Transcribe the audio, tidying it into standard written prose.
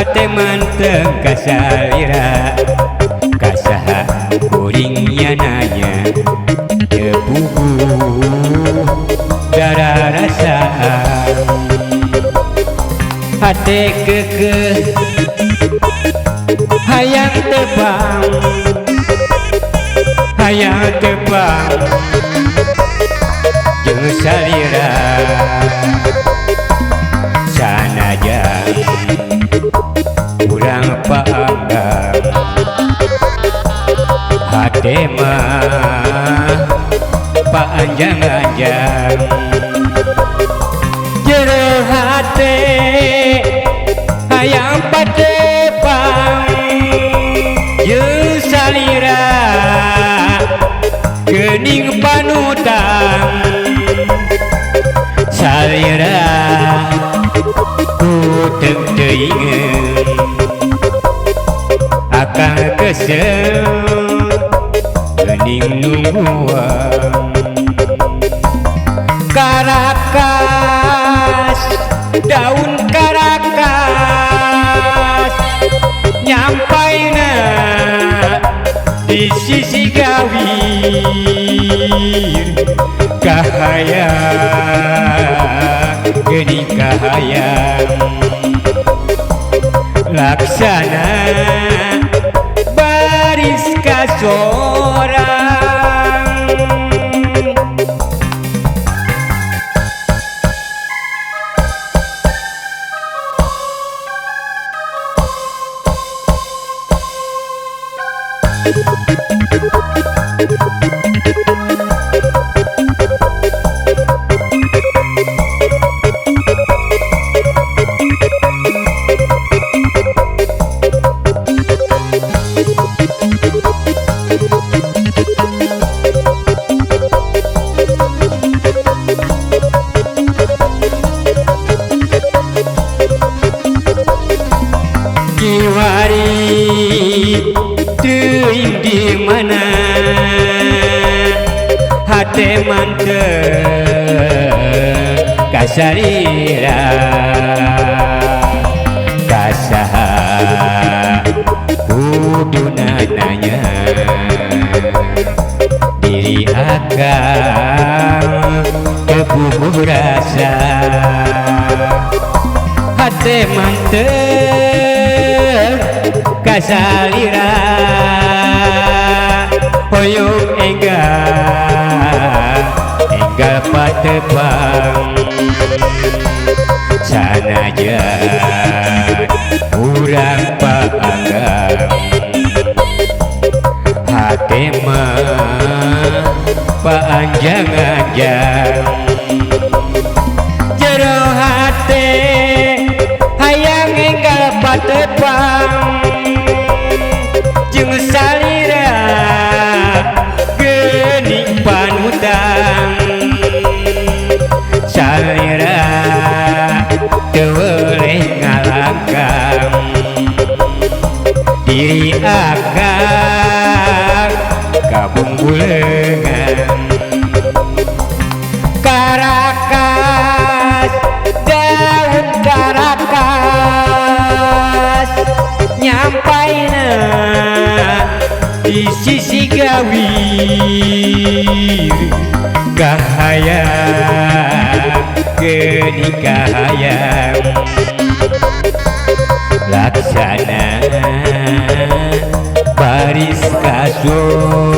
Hate manteng kasalira kasaha kuringnya nanya teu puguh dararasaan. Hate keukeuh hayang tepang, hayang tepang jeung salira. Sanajan urang paanggang hate mah paanjang-anjang. Jero hate hayang patepang jeung salira geuning panutan. Salira ku teuing akang kesel geuning nungguan. Karakas daun karakas nyampaina di sisi gawir kahayang geuning kahayang. Laksana baris kasorang. Kiwari teuing di mana hate manteng kasalira kasaha kuduna nanya diri akang teu puguh rasa. Hate manteng kasalira hoyong enggal enggal patepang. Sanajan urang paanggang hate mah paanjang-anjang. Jero hate hayang enggal patepang jeung salira geuning panutan. Salira teu weuleh ngalangkang diri akang kabungbuleungan. Karakas daun karakas nyampaina di sisi gawir kahayang geuning kahayang. Laksana baris kasorang.